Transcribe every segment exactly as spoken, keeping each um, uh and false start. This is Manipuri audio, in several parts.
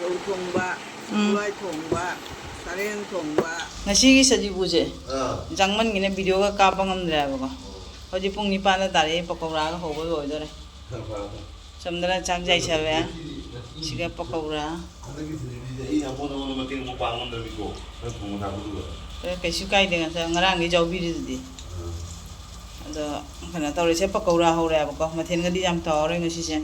ꯆꯧ ꯊꯣꯡꯕ, ꯎꯝ꯫ ꯍꯋꯥꯏ ꯊꯣꯡꯕ, ꯁꯔꯦꯡ ꯊꯣꯡꯕ꯫ ꯉꯁꯤꯒꯤ ꯁꯖꯤꯕꯨꯁꯦ ꯑꯥ꯫ ꯌꯥꯡꯃꯟꯒꯤꯅ ꯚꯤꯗꯤꯑꯣꯒ ꯀꯥꯞꯄ ꯉꯝꯗ꯭ꯔꯦꯕꯀꯣ꯫ ꯍꯧꯖꯤꯛ ꯄꯨꯡ ꯅꯤꯄꯥꯟꯗ ꯇꯥꯔꯛꯑꯦ, ꯄꯀꯧꯔꯥꯒ ꯍꯧꯕ ꯂꯣꯏꯗꯣꯔꯦ꯫ ꯆꯝꯗꯅ ꯆꯥꯛ ꯆꯥꯏꯁꯜꯂꯦ꯫ ꯁꯤꯒ ꯄꯀꯧꯔꯥ꯫ ꯍꯟꯗꯛꯀꯤ ꯁꯖꯤꯕꯨꯁꯦ ꯑꯩ ꯑꯃꯣꯟ ꯑꯃꯣꯟꯗ ꯃꯇꯦꯡ ꯑꯃꯨꯛ ꯄꯥꯡ ꯉꯝꯗ꯭ꯔꯕꯅꯤꯀꯣ, ꯅꯪ ꯊꯣꯡꯕ ꯊꯥꯛꯄꯗꯨꯒ꯫ ꯑꯗꯣ ꯀꯩꯁꯨ ꯀꯥꯏꯗꯦ, ꯉꯁꯥꯏ ꯉꯔꯥꯡꯗꯩ ꯌꯥꯎꯕꯤꯔꯤꯗꯨꯗꯤ꯫ ꯑꯥ꯫ ꯑꯗꯣ ꯀꯩꯅꯣ ꯇꯧꯔꯤꯁꯦ, ꯄꯀꯧꯔꯥ ꯍꯧꯔꯦꯕꯀꯣ꯫ ꯃꯊꯦꯜꯒꯗꯤ ꯌꯥꯝ ꯇꯧꯔꯔꯣꯏ ꯉꯁꯤꯁꯦ꯫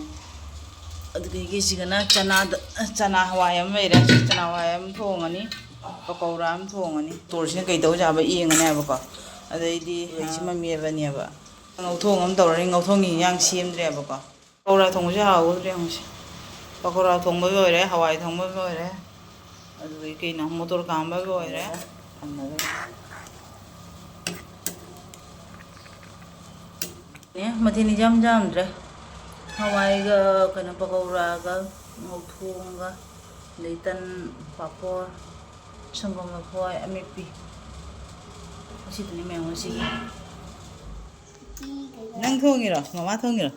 ꯑꯗꯨꯗꯒꯤ ꯁꯤꯒꯅ ꯆꯅꯥꯗ, ꯆꯅꯥ ꯍꯋꯥꯏ ꯑꯃ ꯂꯩꯔꯦ꯫ ꯆꯅꯥ ꯍꯋꯥꯏ ꯑꯃ ꯊꯣꯡꯉꯅꯤ, ꯄꯀꯧꯔꯥ ꯑꯃ ꯊꯣꯡꯉꯅꯤ꯫ ꯇꯣꯔꯁꯤꯅ ꯀꯩ ꯇꯧꯖꯥꯕ ꯌꯦꯡꯉꯅꯦꯕꯀꯣ꯫ ꯑꯗꯩꯗꯤ ꯁꯤꯃ ꯃꯦꯠꯂꯅꯦꯕ꯫ ꯉꯧꯊꯣꯡ ꯑꯃ ꯇꯧꯔꯅꯤ꯫ ꯉꯧꯊꯣꯡꯒꯤ ꯏꯟꯖꯥꯡ ꯁꯦꯝꯗ꯭ꯔꯦꯕꯀꯣ꯫ ꯄꯀꯧꯔꯥ ꯊꯣꯡꯕꯁꯦ ꯍꯥꯎꯒꯗ꯭ꯔꯥ ꯌꯦꯡꯉꯨꯁꯦ꯫ ꯄꯀꯧꯔꯥ ꯊꯣꯡꯕ ꯂꯣꯏꯔꯦ, ꯍꯋꯥꯏ ꯊꯣꯡꯕ ꯂꯣꯏꯔꯦ꯫ ꯑꯗꯨꯗꯒꯤ ꯀꯩꯅꯣ, ꯃꯣꯇꯣꯔ ꯀꯥꯝꯕ ꯂꯣꯏꯔꯦ꯫ ꯊꯝꯃꯒ꯫ ꯑꯦ, ꯃꯊꯦꯜ ꯏꯌꯥꯝ ꯌꯥꯝꯗ꯭ꯔꯦ꯫ ꯍꯋꯥꯏꯒ, ꯀꯩꯅꯣ, ꯄꯀꯧꯔꯥꯒ, ꯉꯧꯊꯣꯡꯒ, ꯑꯗꯩ ꯇꯟ, ꯄꯥꯐꯣꯔ, ꯁꯪꯒꯣꯝ ꯂꯐꯣꯏ, ꯑꯃꯦꯠꯄꯤ꯫ ꯑꯁꯤꯗꯨꯅꯤ ꯃꯌꯥꯝ ꯉꯁꯤꯒꯤ꯫ ꯅꯪ ꯊꯣꯡꯉꯤꯔꯣ? ꯃꯃꯥ ꯊꯣꯡꯉꯤꯔꯣ?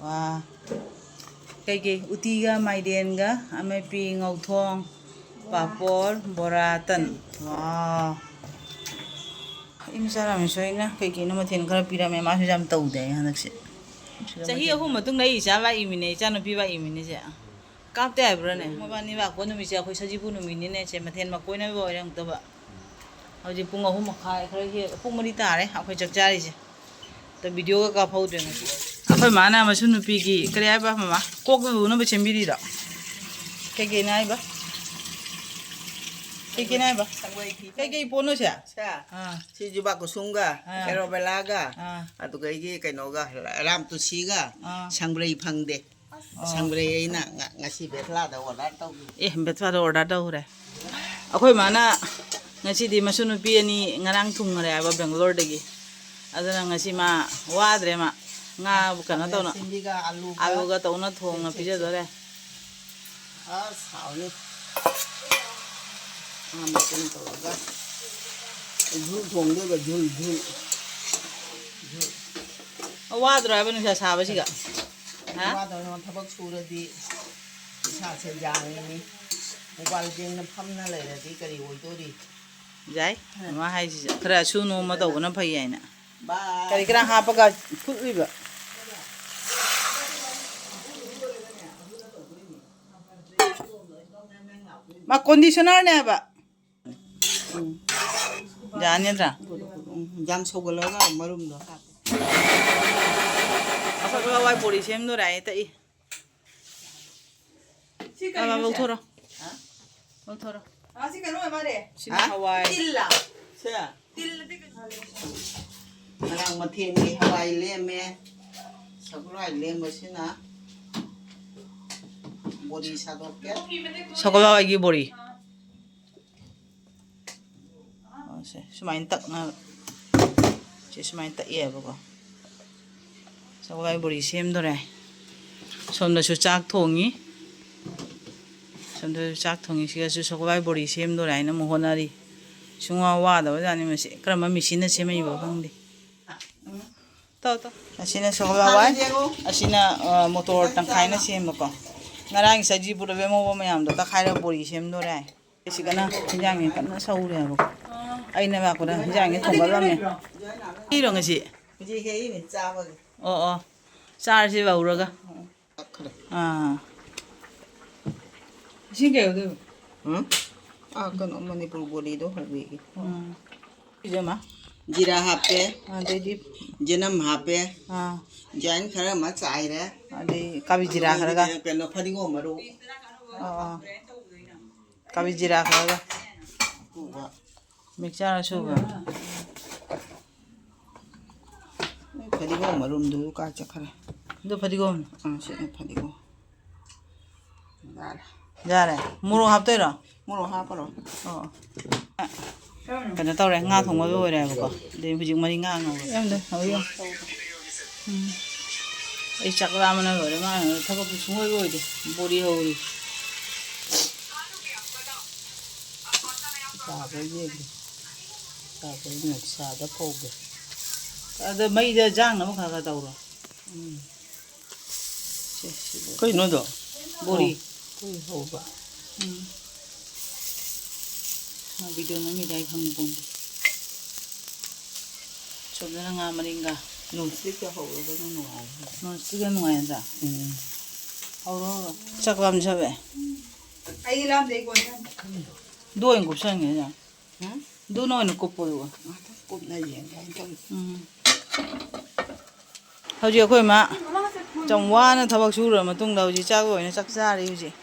ꯋꯥ꯫ ꯀꯩꯀꯩ? ꯎꯇꯤꯒ, ꯃꯥꯏꯔꯦꯟꯒ, ꯑꯃꯦꯠꯄꯤ, ꯉꯧꯊꯣꯡ, ꯄꯥꯐꯣꯔ, ꯕꯣꯔꯥ, ꯇꯟ꯫ ꯋꯥ꯫ ꯏꯃꯥ ꯆꯥꯔꯝꯃꯤꯁꯨ ꯑꯩꯅ ꯀꯩꯀꯩꯅꯣ ꯃꯊꯦꯜ ꯈꯔ ꯄꯤꯔꯝꯃꯦ꯫ ꯃꯥꯁꯨ ꯌꯥꯝ ꯇꯧꯗꯦ ꯍꯟꯗꯛꯁꯦ꯫ ꯆꯍꯤ ꯑꯍꯨꯝ ꯃꯇꯨꯡꯗ ꯑꯩ ꯏꯆꯥ ꯂꯥꯛꯏꯃꯤꯅꯦ, ꯏꯆꯥꯅꯨꯄꯤ ꯂꯥꯛꯏꯃꯤꯅꯦ ꯁꯦ꯫ ꯀꯥꯞꯇꯦ ꯍꯥꯏꯕ꯭ꯔꯥꯅꯦ? ꯃꯕꯥꯅꯤ ꯂꯥꯛꯄ ꯅꯨꯃꯤꯠꯁꯦ ꯑꯩꯈꯣꯏ ꯁꯖꯤꯕꯨ ꯅꯨꯃꯤꯠꯅꯤꯅꯦ ꯁꯦ, ꯃꯊꯦꯜ ꯃꯀꯣꯏꯅꯕ ꯑꯣꯏꯔꯦ ꯑꯃꯨꯛꯇꯕ꯫ ꯍꯧꯖꯤꯛ ꯄꯨꯡ ꯑꯍꯨꯝ ꯃꯈꯥꯏ ꯈꯔ ꯍꯦꯜ-, ꯄꯨꯡ ꯃꯔꯤ ꯇꯥꯔꯦ ꯑꯩꯈꯣꯏ ꯆꯥꯛ ꯆꯥꯔꯤꯁꯦ꯫ ꯑꯗꯣ ꯚꯤꯗꯤꯑꯣꯒ ꯀꯥꯞꯍꯧꯗ꯭ꯔꯦ ꯉꯁꯤ꯫ ꯑꯩꯈꯣꯏ ꯃꯥꯅ ꯃꯁꯨ ꯅꯨꯄꯤꯒꯤ ꯀꯔꯤ ꯍꯥꯏꯕ ꯃꯃꯥ? ꯀꯣꯛ ꯂꯨꯅꯕ ꯁꯦꯝꯕꯤꯔꯤꯔꯣ? ꯀꯩꯀꯩꯅꯣ ꯍꯥꯏꯕ? ꯀꯩꯀꯩꯅꯣ ꯍꯥꯏꯕ? ꯁꯪꯒꯣꯏ ꯐꯤ꯫ ꯀꯩꯀꯩ ꯄꯣꯠꯅꯣ ꯁꯦ? ꯁꯦ, ꯑꯥ꯫ ꯁꯤ ꯖꯨꯕꯥ ꯀꯨꯁꯨꯝꯒ, ꯑꯥ꯫ ꯑꯦꯔꯣꯕꯦꯂꯥꯒ, ꯑꯥ꯫ ꯑꯗꯨꯗꯒꯤ ꯀꯩꯅꯣꯒ, ꯔꯥꯝ ꯇꯨꯁꯤꯒ, ꯑꯥ꯫ ꯁꯪꯕ꯭ꯔꯩ ꯐꯪꯗꯦ꯫ ꯑꯣ꯫ ꯁꯪꯕ꯭ꯔꯩ ꯑꯩꯅ ꯉ-, ꯉꯁꯤ ꯕꯦꯊꯂꯥꯗ order ꯇꯧꯈꯤꯕ꯫ ꯑꯦ, ꯕꯦꯊꯂꯥꯗ order ꯇꯧꯈ꯭ꯔꯦ꯫ ꯑꯩꯈꯣꯏ ꯃꯥꯅ ꯉꯁꯤꯗꯤ ꯃꯁꯨ ꯅꯨꯄꯤ ꯑꯅꯤ ꯉꯔꯥꯡ ꯊꯨꯡꯉꯔꯦ ꯍꯥꯏꯕ ꯕꯦꯡꯒ꯭ꯂꯣꯔꯗꯒꯤ꯫ ꯑꯗꯨꯅ ꯉꯁꯤ ꯃꯥ ꯋꯥꯗ꯭ꯔꯦ ꯃꯥ꯫ ꯉꯥ ꯀꯩꯅꯣ ꯇꯧꯅ, ꯈꯥꯃꯦꯟ ꯑꯁꯤꯟꯕꯤꯒ ꯑꯂꯨꯒ ꯑꯂꯨꯒ ꯇꯧꯅ ꯊꯣꯡꯅ ꯁꯦꯠ ꯁꯦꯠ ꯄꯤꯖꯗꯣꯔꯦ꯫ ꯑꯁ, ꯍꯥꯎꯅꯤ꯫ ꯉꯥ ꯃꯇꯨꯝ ꯇꯧꯔꯒ꯫ ꯖꯨꯜ ꯊꯣꯡꯗꯣꯏꯕ, ꯖꯨꯜ, ꯖꯨꯜ꯫ ꯖꯨꯜ꯫ ꯋꯥꯗ꯭ꯔꯣ ꯍꯥꯏꯕ ꯅꯨꯡꯁꯥ ꯁꯥꯕꯁꯤꯒ? ꯍꯥ? ꯋꯥꯗꯕꯅ ꯊꯕꯛ ꯁꯨꯔꯗꯤ꯫ ꯏꯁꯥꯁꯦ ꯌꯥꯡꯉꯤꯅꯤ꯫ ꯃꯣꯕꯥꯏꯜ ꯌꯦꯡꯅ ꯐꯝꯅ ꯂꯩꯔꯗꯤ ꯀꯔꯤ ꯑꯣꯏꯗꯣꯔꯤ? ꯌꯥꯏ꯫ ꯃꯥ ꯍꯥꯏꯁꯤꯁꯦ ꯈꯔ ꯑꯁꯨ ꯅꯣꯝꯃ ꯇꯧꯕꯅ ꯐꯩ ꯍꯥꯏꯅ꯫ ꯕꯥꯏ꯫ ꯀꯔꯤ ꯀꯔꯥ ꯍꯥꯞꯄꯒ ꯐꯨꯠꯂꯤꯕ? ꯃꯥ ꯀꯣꯟꯗꯤꯁꯅꯔꯅꯦ ꯍꯥꯏꯕ꯫ ꯎꯝ꯫ ꯌꯥꯅꯤꯗ꯭ꯔꯥ? ꯎꯝ, ꯌꯥꯝ ꯁꯧꯒꯠꯂꯒ ꯃꯔꯨꯝꯗꯣ ꯍꯥꯞꯄꯦ꯫ ꯑꯩꯈꯣꯏ ꯍꯋꯥꯏ ꯕꯣꯔꯤ ꯁꯦꯝꯗꯣꯔꯦ ꯍꯥꯏ ꯇꯛꯏ꯫ ꯁꯤ ꯀꯩꯅꯣ ꯑꯥ, ꯁꯦ? ꯂꯧꯊꯣꯔꯣ꯫ ꯍꯥ? ꯂꯧꯊꯣꯔꯣ꯫ ꯑꯥ, ꯁꯤ ꯀꯩꯅꯣ ꯑꯣꯏ ꯃꯥꯜꯂꯦ꯫ ꯁꯤꯅ ꯍꯥ? ꯍꯋꯥꯏ꯫ ꯇꯤꯜꯂ? ꯁꯦ? ꯇꯤꯜꯂꯗꯤ ꯀꯩꯅꯣ? ꯉꯔꯥꯡ ꯃꯊꯦꯜꯒꯤ ꯍꯋꯥꯏ ꯂꯦꯝꯃꯦ꯫ ꯁꯒꯣꯜ ꯍꯋꯥꯏ ꯂꯦꯝꯕꯁꯤꯅ ꯕꯣꯔꯤ ꯁꯥꯗꯣꯛꯀꯦ꯫ ꯁꯒꯣꯜ ꯍꯋꯥꯏꯒꯤ ꯕꯣꯔꯤ꯫ ꯑꯣ, ꯁꯦ, ꯁꯨꯃꯥꯏꯅ ꯇꯛꯅ, ꯁꯦ, ꯁꯨꯃꯥꯏꯅ ꯇꯛꯑꯦꯕꯀꯣ꯫ ꯁꯒꯣꯜ ꯍꯋꯥꯏ ꯕꯣꯔꯤ ꯁꯦꯝꯗꯣꯔꯦ꯫ ꯁꯣꯝꯗꯁꯨ ꯆꯥꯛ ꯊꯣꯡꯉꯤ꯫ ꯁꯣꯝꯗꯁꯨ ꯆꯥꯛ ꯊꯣꯡꯉꯤ꯫ ꯁꯤꯒꯁꯨ ꯁꯒꯣꯜ ꯍꯋꯥꯏ ꯕꯣꯔꯤ ꯁꯦꯝꯗꯣꯔꯦ ꯍꯥꯏꯅ ꯑꯃꯨꯛ ꯍꯣꯠꯅꯔꯤ꯫ ꯁꯨꯡꯋꯥ ꯋꯥꯗꯕꯖꯥꯠꯅꯤ ꯃꯁꯤ꯫ ꯀꯔꯝꯕ ꯃꯦꯆꯤꯟꯅ ꯁꯦꯝꯃꯛꯏꯕ ꯈꯪꯗꯦ꯫ ꯇꯧ, ꯇꯧ꯫ ꯑꯁꯤꯅ ꯁꯒꯣꯜ ꯍꯋꯥꯏ꯫ ꯍꯥꯟꯅ ꯌꯦꯡꯉꯨ꯫ ꯑꯁꯤꯅ, ꯑ, ꯃꯣꯇꯣꯔ ꯇꯪꯈꯥꯏꯅ ꯁꯦꯝꯕꯀꯣ꯫ ꯉꯔꯥꯡꯒꯤ ꯆꯖꯤ ꯄꯨꯔꯛꯑꯦ ꯑꯃꯧꯕ ꯃꯌꯥꯝꯗꯣ ꯇꯛꯈꯥꯏꯔꯒ ꯕꯣꯔꯤ ꯁꯦꯝꯗꯣꯔꯦ ꯍꯥꯏ꯫ ꯁꯤꯒꯅ ꯍꯤꯟꯖꯥꯡꯁꯦ ꯀꯟꯅ ꯁꯧꯔꯦꯕꯀꯣ꯫ ꯑꯩꯅ ꯂꯥꯛꯄꯗ ꯍꯤꯟꯖꯥꯡꯁꯦ ꯊꯣꯡꯒꯠꯂꯝꯃꯦ꯫ ꯏꯔꯣ ꯉꯁꯤ? ꯍꯧꯖꯤꯛ ꯍꯦꯛꯏꯅꯦ ꯆꯥꯕꯒꯤ꯫ ꯑꯣ, ꯑꯣ꯫ ꯆꯥꯔꯁꯤ ꯍꯧꯔꯒ꯫ ꯈꯔ꯫ ꯑꯥ꯫ ꯏꯁꯤꯡ ꯀꯩꯗꯧꯗꯣꯏꯕ? ꯎꯝ? ꯑꯥ, ꯀꯩꯅꯣ, ꯃꯅꯤꯄꯨꯔ ꯕꯣꯔꯤꯗꯣ ꯍꯧꯕꯤꯒꯦ꯫ ꯎꯝ꯫ ꯏꯕꯦꯝꯃ꯫ ꯖꯤꯔꯥ ꯍꯥꯞꯄꯦ꯫ ꯑꯗꯩꯗꯤ? ꯖꯅꯝ ꯍꯥꯞꯄꯦ꯫ ꯑꯥ꯫ ꯖ꯭ꯋꯥꯏꯟ ꯈꯔ ꯑꯃ ꯆꯥꯏꯔꯦ꯫ ꯑꯗꯩ ꯀꯥꯕꯤ ꯖꯤꯔꯥ ꯑꯗꯨꯗꯩꯗꯤ ꯈꯔꯒ? ꯀꯩꯅꯣ, ꯐꯗꯤꯒꯣꯝ ꯃꯔꯨ꯫ ꯑꯣ, ꯑꯣ꯫ ꯀꯥꯕꯤ ꯖꯤꯔꯥ ꯈꯔꯒ? ꯑꯗꯨꯒ ꯃꯤꯛꯆꯔ ꯁꯨꯕ꯫ ꯐꯗꯤꯒꯣꯝ ꯃꯔꯨꯝꯗꯨ ꯀꯥꯏ ꯆꯠꯈ꯭ꯔꯦ? ꯑꯗꯨ ꯐꯗꯤꯒꯣꯝ꯫ ꯑꯥ, ꯁꯤꯅ ꯐꯗꯤꯒꯣꯝ꯫ ꯌꯥꯔꯦ꯫ ꯌꯥꯔꯦ? ꯃꯣꯔꯣꯛ ꯍꯥꯞꯇꯣꯏꯔꯣ? ꯃꯣꯔꯣꯛ ꯍꯥꯞꯄꯔꯣꯏ꯫ ꯑꯣ꯫ ꯀꯩꯅꯣ ꯇꯧꯔꯦ, ꯉꯥ ꯊꯣꯡꯕ ꯂꯣꯏꯔꯦꯕꯀꯣ꯫ ꯑꯗꯩ ꯍꯧꯖꯤꯛ ꯃꯔꯤ ꯉꯥ ꯉꯧꯔꯦ꯫ ꯌꯥꯝꯗ, ꯍꯧꯖꯤꯛ ꯌꯥꯝ꯫ ꯎꯝ꯫ ꯑꯩ ꯆꯥꯛ ꯂꯥꯝꯕꯅ ꯂꯣꯏꯔꯦ꯫ ꯃꯥ ꯊꯕꯛꯇꯤ ꯁꯨꯡꯂꯣꯏ ꯂꯣꯏꯗꯦ꯫ ꯕꯣꯔꯤ ꯍꯧꯔꯤ꯫ ꯆꯥꯕ꯭ꯔꯥ ꯌꯦꯡꯒꯦ꯫ ꯆꯥꯕ꯭ꯔꯥ ꯌꯦꯡꯒꯦ꯫ ꯆꯥꯗ ꯐꯧꯒꯦ꯫ ꯑꯗ ꯃꯩꯗ ꯌꯥꯡꯅꯕ ꯈꯔ ꯈꯔ ꯇꯧꯔꯣ꯫ ꯎꯝ꯫ ꯁꯦ, ꯁꯤꯕꯨ꯫ ꯀꯩꯅꯣꯗꯣ? ꯕꯣꯔꯤ꯫ ꯑꯣ꯫ ꯀꯨꯏ ꯍꯧꯕ꯫ ꯎꯝ꯫ ꯃꯥ video ꯅꯝꯃꯤꯗꯤ ꯑꯩ ꯈꯪꯄꯣꯟꯇꯦ꯫ ꯁꯣꯝꯗꯅ ꯉꯥ ꯃꯔꯤꯡꯒ꯫ Non-stick ꯇ ꯍꯧꯔꯒꯅ ꯅꯨꯡꯉꯥꯏ꯫ Non-stick ꯇ ꯅꯨꯡꯉꯥꯏ ꯅꯠꯇ꯭ꯔꯥ? ꯎꯝ꯫ ꯍꯧꯔꯣ, ꯍꯧꯔꯣ꯫ ꯆꯥꯛ ꯂꯥꯝꯁꯜꯂꯦ꯫ ꯑꯩ ꯂꯥꯝꯗꯦ, ꯑꯩ ꯀꯣꯟꯅ ꯆꯥꯅꯤ꯫ ꯗꯣ ꯑꯣꯏꯅ ꯀꯨꯞꯁꯟꯒꯦ ꯅꯪ꯫ ꯎꯝ? ꯗꯨꯅ ꯑꯣꯏꯅ ꯀꯨꯞꯄꯣ ꯑꯗꯨꯒ꯫ ꯉꯥꯛꯇꯪ ꯀꯨꯞꯅ ꯌꯦꯡꯒꯦ ꯍꯥꯏꯅ ꯇꯧꯔꯤ꯫ ꯎꯝ꯫ ꯍꯧꯖꯤꯛ ꯑꯩꯈꯣꯏ ꯃꯥ ꯌꯥꯝ ꯋꯥꯅ ꯊꯕꯛ ꯁꯨꯔ ꯃꯇꯨꯡꯗ ꯍꯧꯖꯤꯛ ꯆꯥꯛ ꯑꯣꯏꯅ ꯆꯥꯛ ꯆꯥꯔꯤ ꯍꯧꯖꯤꯛ꯫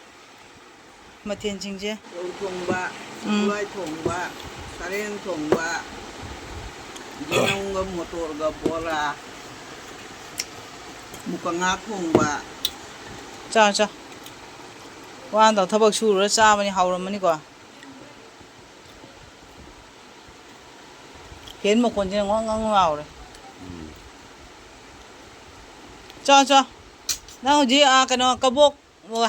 ꯃꯊꯦꯜꯁꯤꯡꯁꯦ꯫ ꯔꯧ ꯊꯣꯡꯕ, ꯎꯝ꯫ ꯁꯒꯣꯜꯍꯋꯥꯏ ꯊꯣꯡꯕ, ꯁꯔꯦꯡ ꯊꯣꯡꯕ, ꯌꯦꯅꯝꯒ ꯃꯣꯇꯣꯔꯒ ꯕꯣꯔꯥ, ꯃꯨꯀ ꯉꯥ ꯊꯣꯡꯕ꯫ ꯆꯥ, ꯆꯥ꯫ ꯋꯥꯅ ꯊꯕꯛ ꯁꯨꯔꯨꯔ ꯆꯥꯕꯅꯤ, ꯍꯥꯎꯔꯝꯃꯅꯤꯀꯣ? Fan ꯃꯈꯣꯟꯁꯤꯅ ꯉꯣꯡ ꯉꯣꯡ ꯂꯥꯎꯔꯦ꯫ ꯎꯝ꯫ ꯆꯣ, ꯆꯣ꯫ ꯅꯪ ꯍꯧꯖꯤꯛ, ꯑꯥ, ꯀꯩꯅꯣ, ꯀꯕꯣꯛ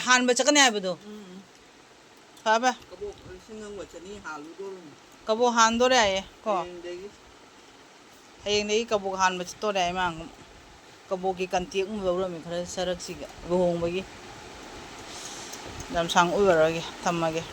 ꯍꯥꯟꯕ ꯆꯠꯀꯅꯤ ꯍꯥꯏꯕꯗꯣ꯫ ꯎꯝ꯫ ꯐꯕ꯫ ꯀꯕꯣꯛ ꯂꯤꯁꯤꯡ ꯑꯃꯒ ꯆꯅꯤ ꯍꯥꯜꯂꯨꯗꯣꯔꯝꯅꯤ꯫ ꯀꯕꯣꯛ ꯍꯥꯟꯗꯣꯔꯦ ꯍꯥꯏꯌꯦ, ꯀꯣ? ꯍꯌꯦꯡꯗꯒꯤ꯫ ꯍꯌꯦꯡꯗꯒꯤ ꯀꯕꯣꯛ ꯍꯥꯟꯕ ꯆꯠꯇꯣꯔꯦ ꯍꯥꯏ ꯃꯥ꯫ ꯀꯕꯣꯛꯀꯤ contact ꯑꯃꯨꯛ ꯂꯧꯔꯝꯃꯤ ꯈꯔ ꯁꯔꯛꯁꯤꯒ ꯂꯨꯍꯣꯡꯕꯒꯤ꯫ ꯌꯥꯝ ꯁꯥꯡ ꯎꯠꯂꯔꯣꯏꯒꯦ, ꯊꯝꯃꯒꯦ꯫